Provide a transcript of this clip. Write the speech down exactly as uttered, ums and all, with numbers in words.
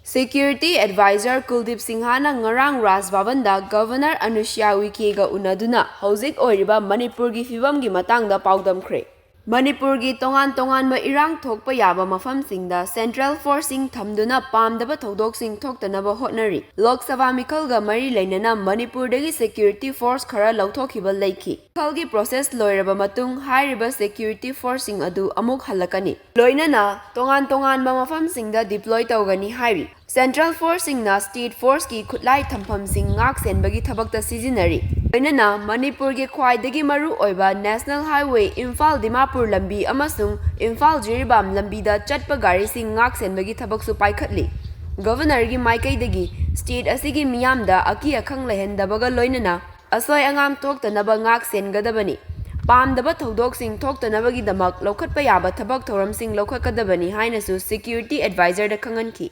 Security Advisor ꯀꯨꯜꯗꯤꯞ ꯁꯤꯡꯍꯅ ꯉꯔꯥꯡ ꯔꯥꯖ ꯚꯕꯟꯗ Governor ꯑꯅꯨꯁ꯭ꯌꯥ ꯎꯏꯀꯦꯒ ꯎꯅꯗꯨꯅ ꯍꯧꯖꯤꯛ ꯑꯣꯏꯔꯤꯕ ꯃꯅꯤꯄꯨꯔꯒꯤ ꯐꯤꯕꯝꯒꯤ ꯃꯇꯥꯡꯗ ꯄꯥꯎꯗꯝꯈ꯭ꯔꯦ꯫ ꯃꯅꯤꯄꯨꯔꯒꯤ ꯇꯣꯉꯥꯟ ꯇꯣꯉꯥꯟꯕ ꯏꯔꯥꯡ ꯊꯣꯛꯄ ꯌꯥꯕ ꯃꯐꯝꯁꯤꯡꯗ Central Forceꯁꯤꯡ ꯊꯝꯗꯨꯅ ꯄꯥꯝꯗꯕ ꯊꯧꯗꯣꯛꯁꯤꯡ ꯊꯣꯛꯇꯅꯕ ꯍꯣꯠꯅꯔꯤ꯫ ꯂꯣꯛ ꯁꯚꯥ ꯃꯤꯈꯜꯒ ꯃꯔꯤ ꯂꯩꯅꯅ ꯃꯅꯤꯄꯨꯔꯗꯒꯤ Security Force ꯈꯔ ꯂꯧꯊꯣꯛꯈꯤꯕ ꯂꯩꯈꯤ꯫ ꯃꯤꯈꯜꯒꯤ process ꯂꯣꯏꯔꯕ ꯃꯇꯨꯡ ꯍꯥꯏꯔꯤꯕ Security Forceꯁꯤꯡ ꯑꯗꯨ ꯑꯃꯨꯛ ꯍꯜꯂꯛꯀꯅꯤ꯫ ꯂꯣꯏꯅꯅ ꯇꯣꯉꯥꯟ ꯇꯣꯉꯥꯟꯕ ꯃꯐꯝꯁꯤꯡꯗ deploy ꯇꯧꯒꯅꯤ ꯍꯥꯏꯔꯤ꯫ Central Forceꯁꯤꯡꯅ State Forceꯀꯤ ꯈꯨꯠꯂꯥꯏ ꯊꯝꯐꯝꯁꯤꯡ ꯉꯥꯛ ꯁꯦꯟꯕꯒꯤ ꯊꯕꯛꯇ ꯁꯤꯖꯤꯟꯅꯔꯤ꯫ ꯂꯣꯏꯅꯅ ꯃꯅꯤꯄꯨꯔꯒꯤ ꯈ꯭ꯋꯥꯏꯗꯒꯤ ꯃꯔꯨ ꯑꯣꯏꯕ National Highway ꯏꯝꯐꯥꯜ ꯗꯤꯃꯥꯄꯨꯔ ꯂꯝꯕꯤ ꯑꯃꯁꯨꯡ ꯏꯝꯐꯥꯜ ꯖꯤꯔꯤꯕꯥꯝ ꯂꯝꯕꯤꯗ ꯆꯠꯄ ꯒꯥꯔꯤꯁꯤꯡ ꯉꯥꯛ ꯁꯦꯟꯕꯒꯤ ꯊꯕꯛꯁꯨ ꯄꯥꯏꯈꯠꯂꯤ꯫ Governorꯒꯤ ꯃꯥꯏꯀꯩꯗꯒꯤ state ꯑꯁꯤꯒꯤ ꯃꯤꯌꯥꯝꯗ ꯑꯀꯤ ꯑꯈꯪ ꯂꯩꯍꯟꯗꯕꯒ ꯂꯣꯏꯅꯅ ꯑꯁꯣꯏ ꯑꯉꯥꯝ ꯊꯣꯛꯇꯅꯕ ꯉꯥꯛ ꯁꯦꯟꯒꯗꯕꯅꯤ꯫ ꯄꯥꯝꯗꯕ ꯊꯧꯗꯣꯛꯁꯤꯡ ꯊꯣꯛꯇꯅꯕꯒꯤꯗꯃꯛ ꯂꯧꯈꯠꯄ ꯌꯥꯕ ꯊꯕꯛ ꯊꯧꯔꯝꯁꯤꯡ ꯂꯧꯈꯠꯀꯗꯕꯅꯤ ꯍꯥꯏꯅꯁꯨ Security Advisorꯗ ꯈꯪꯍꯟꯈꯤ꯫